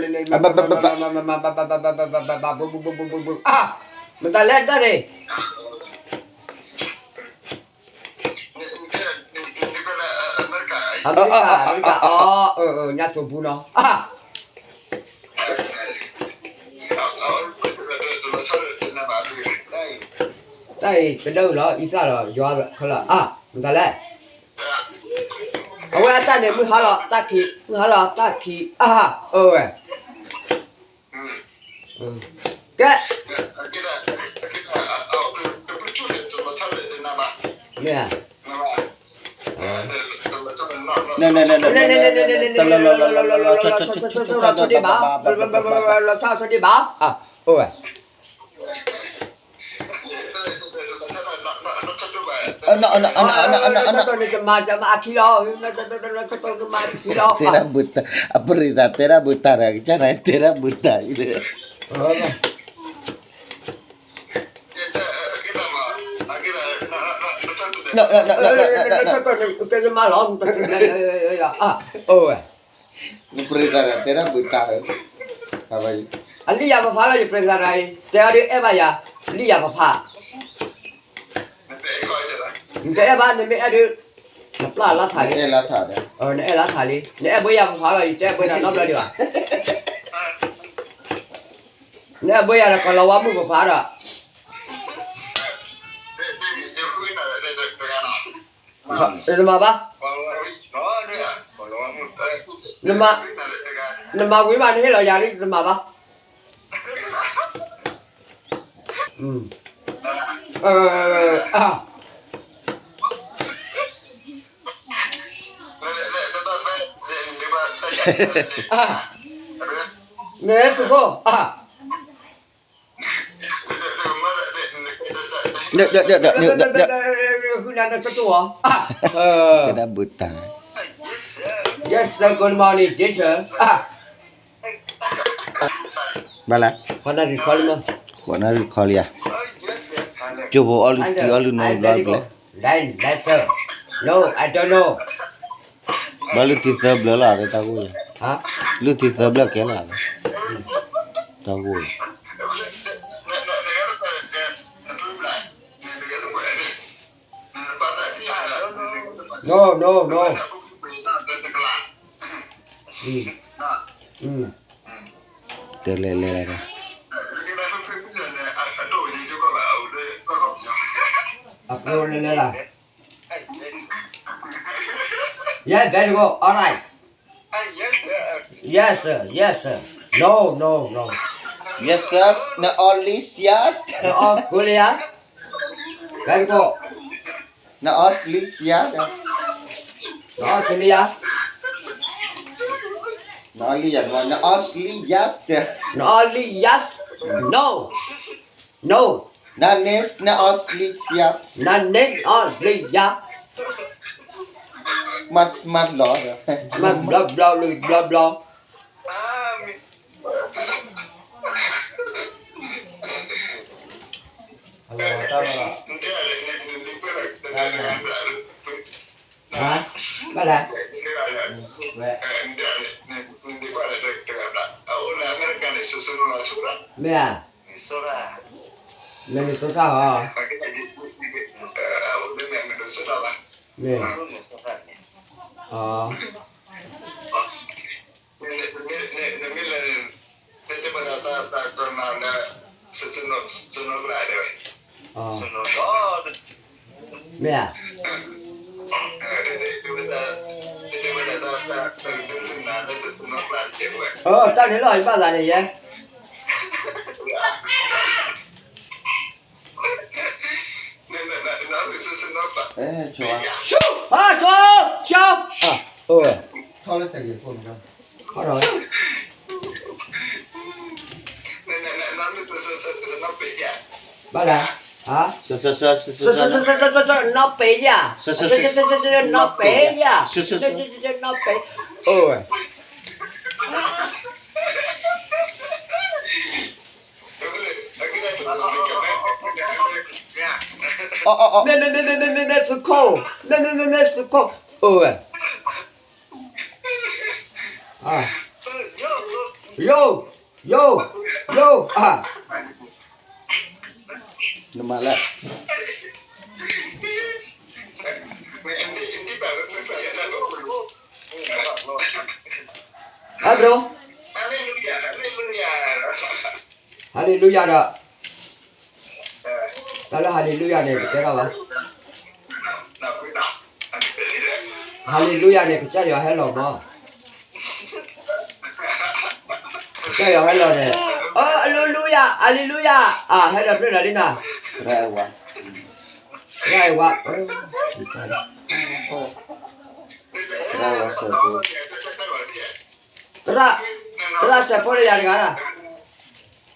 အဘၣ်ဘၣ်ဘၣ်ဘၣ် အါ မတၤလဲၣ်တၢ်န့ၣ် အမဲရကၤ အမဲရကၤ အီ ညါတိာ်ပူၤနီၤ အါ တၢ်အံၤ ကဒၢလီၤ အံသၣ်လီၤ ယွၤခဲလၢာ် အါ မတၤလဲၣ် အဝဲအတၢ်န့ၣ် မုၢ်ဟါလီၤ တၢ်ခံး မုၢ်ဟါလီၤ တၢ်ခံး အါ အၢဝဲ ကဲ မ့ၢ်ဧါ လီၤဆီဒ့ၣ်ဘၣ် လီၤဆီဒ့ၣ်ဘၣ် အိၣ်ဝဲ နကမၤ ကမၤအခံလီၤ တဲဒၣ်ဘုတၢ် အပရံသးတဲဒၣ်ဘုတၢ်ဒီး ကစၢ်နတဲဒၣ်ဘုတၢ်အံၤလၢ ကမၤလီၤ အိၣ်ဝဲ နပရံသးဒီးတဲဒၣ်ဘုတၢ်ဧၢ အလံယၤပဖးလီၤ ယပရံသးဒီးအံၤ တဲအီၤဒုးအဲၣ်ဘၣ်ယၤ လံယၤပဖး နတအဲၣ်ဘၣ် နမ့ၢ်အဲၣ်ဒုး နပျၢ်လါထးလံ နအဲၣ်လါထးလံ နအဲၣ်ဘၣ်ယၤပဖးလီၤ ယတအဲၣ်ဘၣ်နၤနီတဘျီဒံးဘၣ် နအဲၣ်ဘၣ်ယၤဒီးကလီၤဝါမုၣ်ပဖးဒီး နမၤဘၣ် နမၤဝံၤမး နဟ့ၣ်လီၤယၤလံ နမၤဘၣ် မ့ၢ်သုးခိၣ် ကဲဒၣ်ဘုတၢ် Yes sir, good morning teacher. ဘၣ်လဲၣ် ဃိးနၣ်ရံၣ်ခီလံမး ဃိးနၣ်ရံၣ်ခီလံဧါ ကၠိဖိအီၣ်လုၢ်တံၢ်အီၣ်လုၢ်နီတဘျီဘျဲၣ် No, I don't know. ဘၣ်လုၢ်တံၢ်သၢဘျၢလီၤ တၢ်ဂိၢ်ယၤ လုၢ်တံၢ်သၢဘျၢကဲလီၤ တၢ်ဂိၢ် No, no, no. တဲလဲၤလဲၤလီၤ အပျိလဲၤလဲၤလီၤ Yes, very good. All right. Yes, sir. Yes, sir. No, no, no. Yes, sir. နအီၣ်လံ yes. နအီၣ်ကလံ yes. Very good. နအီၣ်လံ yes. နအီၣ်ကလံ yes. နအီၣ်လံ yes. နအီၣ်လံ yes. No. No. နန့ၣ် နအီၣ်လံ yes. နန့ၣ်အီၣ်လံ yes. မၤ မၤလီၤ မၤဘျီဘျီလံ ဘျီဘျီ ဘၣ်လဲၣ် မ့ၢ်ဧါ Minnesota ဟီ မ့ၢ် အ မ့ၢ်ဧါ တၢ်န့ၣ်လီၤ ယဘၣ်သးန့ၣ်ယဲ ဆိ ဆိ ဆိ ဆိ အိၣ်ဝဲ ဘၣ်လဲၣ် ဆိ ဆိ ဆိ ဆိ နီၢ်ပ့ၤယၤ ဆိ ဆိ ဆိ နီၢ်ပ့ၤယၤ ဆိ ဆိ ဆိ နီၢ်ပ့ၤ အိၣ်ဝဲ မ့ၢ် မ့ၢ် မ့ၢ် မ့ၢ် မ့ၢ် သုးခိၣ် မ့ၢ် မ့ၢ် မ့ၢ် မ့ၢ် သုးခိၣ် အိၣ်ဝဲ အ ယိ ယိ ယိ အါ နမၤလဲၣ် အါ bro, ဟါလ့လူယၤဒီး တၢ်လၢဟါလ့လူယၤန့ၣ် ပတဲထီၣ်ဘၣ်, ဟါလ့လူယၤန့ၣ် ကစၢ်ယွၤဟဲလီၤမး, ကစၢ်ယွၤဟဲလီၤန့ၣ်, အလူလူယၤ အလူလူယၤ, အဟဲဒီးဖျၢၣ်ဒီးလံနၤ, သရၣ်အဲၣ်ဝါ, သရၣ်အဲၣ်ဝါ, သရၣ်အဲၣ်ဝါစဲးဖိ, သရၣ်, သရၣ်စဲးဖိဒီးယၤတဂၤဒၣ်,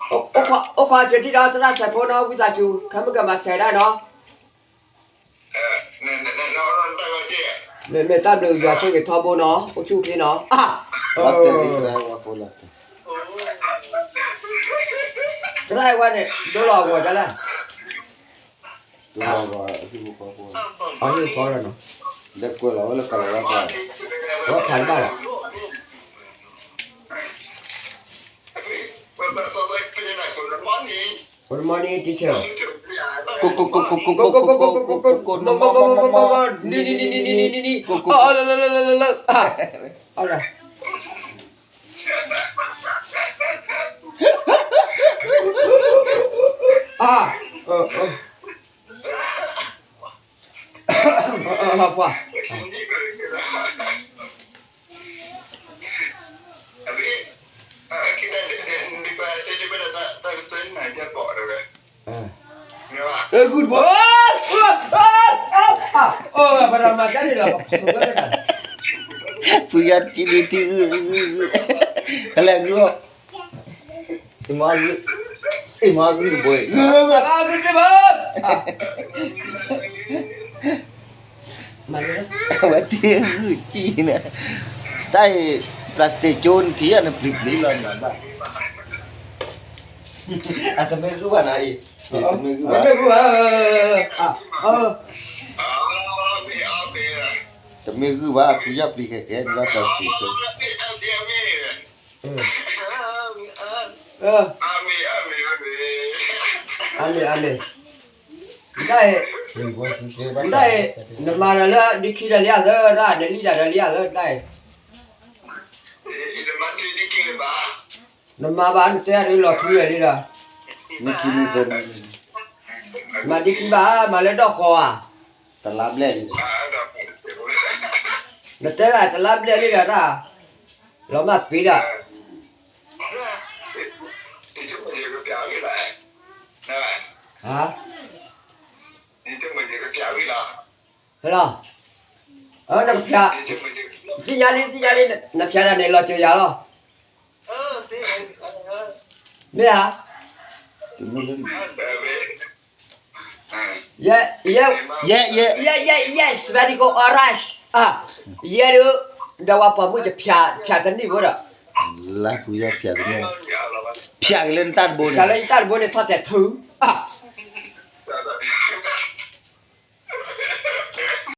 အိၣ်ခိးစၢၤထံဒီးသရၣ်စဲးဖိနီၤ ဝံသးစူၤ ခဲမုၢ်ကမၤစဲးဒၣ်နီၤ, မ့ၢ်မ့ၢ်တၢ်ဘျုးယွၤဆိၣ်ဂ့ၤထီဘိနီၤ အိၣ်ဆူၣ်အိၣ်ချ့နီၤ, သရၣ်အဲၣ်ဝါန့ၣ် ဒိလီၤအဂီၤဒ်လဲၣ်, အဟံၣ်ဃီလီၤနီၤ, ဝဲဖးတဘၣ်ဒီး Good morning, teacher. Good boy. ပယီၤထံဒံထံအု, ကလဲၤဂုၢ်အီၤ, မၤဂုၢ်တဘိ, ဝဲတဂုၢ်ကံန့ၣ်, တၢ်အံၤ plastic ကၠိနထံၣ်နပျံၤပျံၤလီၤနဘၣ်, အတမ့ၢ်ဂုၢ်ဘၣ်နၤအံၤ, တမ့ၢ်ဂုၢ်ဘၣ်, တမ့ၢ်ဂုၢ်ဘၣ် အပျံၤယီၢ်ပျံၤခဲကဲန့ၣ်ဘၣ် plastic ကၠိ အမ့ၢ်, အမ့ၢ်, တၢ်အံၤ, တၢ်အံၤ, နမၤဒီးလၢဒ်ခံဒီးလံဧါသၢ တၢ်, နလံၣ်တၢ်ဒီးလံဧါသၢ တၢ်အံၤ, နမၤဘၣ် နတဲဒၣ်လီၤထူဝဲလံဒီး, မၤဒ်ခံဘၣ် မၤလၢဒီၣ်ဃီဧါ, တလါဘျဲၣ်လံ, နတဲဒၣ်တလါဘျဲၣ်လံဒီးတၢ်, လီၤမၢ်ပ့ၤဒီး ဟါ, ဟဲလီၤ, နကဖျါ, သ့ၣ်ညါလံ သ့ၣ်ညါလံ နဖျါတၢ်န့ၣ် လီၤစၢၤယၤလီၤ, မ့ၢ်ဧါ, ယဲ, ယဲ, ယဲ, ယဲ, ယဲ, ယဲ, spectacle orange, ယဲဒုး, ဒီးဝဲပိာ်မုၣ်ယဖျါ, ဖျါတနံၣ်ဖိဒီး, လါပူၤယဖျါတနံၣ်, ဖျါက့ၤလၢနတၢ်တဘိန့ၣ်, ဖျါလၢယတၢ်တဘိန့ၣ် ထီၣ်တဲာ်ထု, အ